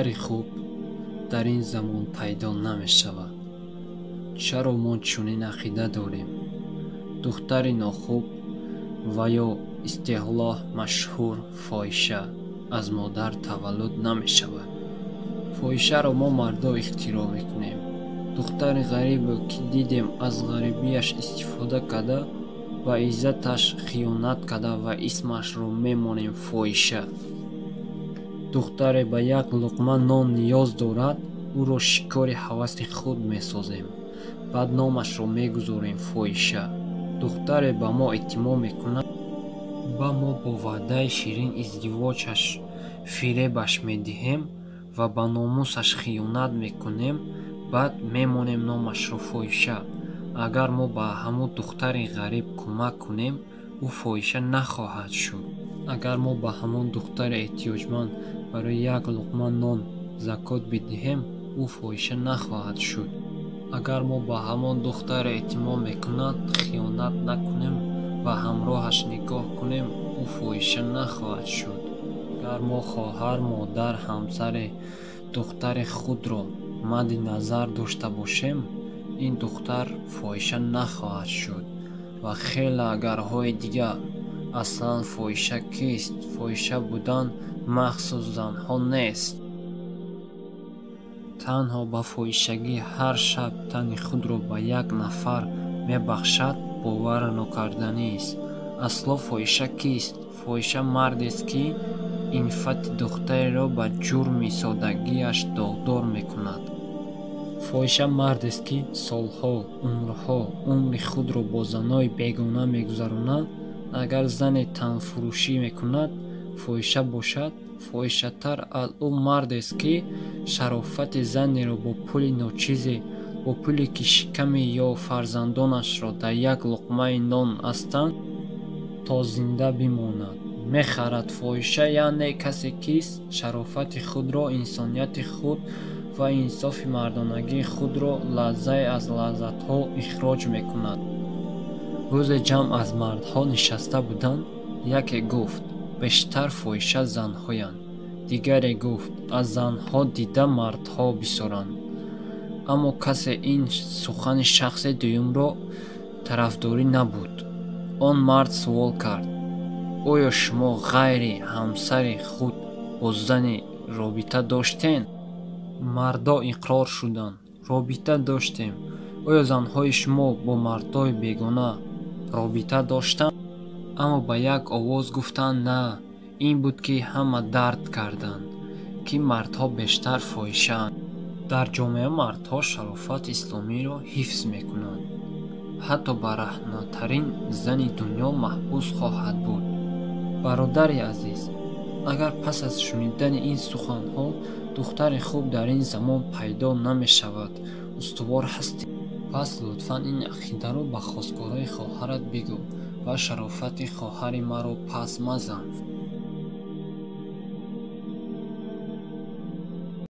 Духтари хуб дар ин замон пайдо намешавад. Чаро мо чунин ақида дорем? Духтари нохуб ва ё истилоҳ машҳур фоҳиша аз модар таваллуд намешавад. Фоҳишаро мо мардо ихтироъ мекунем. Духтари ғарибе ки дидем, аз ғарибиаш истифода карда, ба иззаташ хиёнат карда ва исмашро мемонем фоҳиша. Духтаре ба як луқма нон ниёз дорад, ӯро шикори ҳаваси худ месозем, баъд номашро мегузорем фоҳиша. Духтаре ба мо эътимод мекунад, ба мо бо ваъдаи ширин издивоҷаш фиребаш медиҳем ва ба номусаш хиёнат мекунем, баъд мемонем номашро фоҳиша. Агар мо ба ҳамун духтари ғариб кӯмак кунем, ӯ фоҳиша нахоҳад шуд. Агар мо ба ҳамон духтари эҳтиёҷманд барои як луқма нон закот бидиҳем, ӯ фоҳиша нахоҳад шуд. Агар мо ба ҳамон духтаре эътимод мекунад, хиёнат накунем ва ҳамроҳаш никоҳ кунем, ӯ фоҳиша нахоҳад шуд. Агар мо хоҳар, модар, ҳамсари духтари худро мадди назар дошта бошем, ин духтар фоҳиша нахоҳад шуд. Ва хеле агарҳои дигар. Аслан фоҳиша кист? Фоҳиша будан махсус занҳо нест. Танҳо ба фоҳишагӣ ҳар шаб тани худро ба як нафар мебахшад, бовар нокарданист. Асло фоҳиша кист? Фоҳиша мардест, ки инфати духтареро ба ҷурми содагиаш доғдор мекунад. Фоҳиша мардест, ки солҳо, умрҳо умри худро бо занои бегона мегузаронад. Агар зане танфурӯшӣ мекунад, фоҳиша бошад, фоҳишатар аз ӯ мардест, ки шарофати занеро бо пули ночизе, бо пуле ки шиками ё фарзандонашро дар як луқмаи нон ҳастанд, то зинда бимонад, мехарад. Фоҳиша яъне касе, ки шарофати худро, инсонияти худ ва инсофи мардонагии худро лаззае аз лаззатҳо ихроҷ мекунад. Рӯзе ҷамъ аз мардҳо нишаста буданд. Яке гуфт: бештар фоҳиша занҳоянд. Дигаре гуфт: аз занҳо дида мардҳо бисёранд. Аммо касе ин сухани шахси дуюмро тарафдорӣ набуд. Он мард суол кард: оё шумо ғайри ҳамсари худ бо зане робита доштед? Мардо иқрор шуданд: робита доштем. Оё занҳои шумо бо мардҳои бегона робита доштанд? Аммо ба як овоз гуфтанд: на. Ин буд, ки ҳама дард карданд, ки мардҳо бештар фоҳишаанд. Дар ҷомеа мардҳо шарофати исломиро ҳифз мекунанд. Ҳатто бараҳнатарин зани дунё маҳбус хоҳад буд. Бародари азиз, агар пас аз шунидани ин суханҳо духтари хуб дар ин замон пайдо намешавад, устувор ҳастӣ? Пас лутфан ин ақидаро ба хостгорои хоҳарат бигӯ ва шарофати хоҳари маро пас мазан.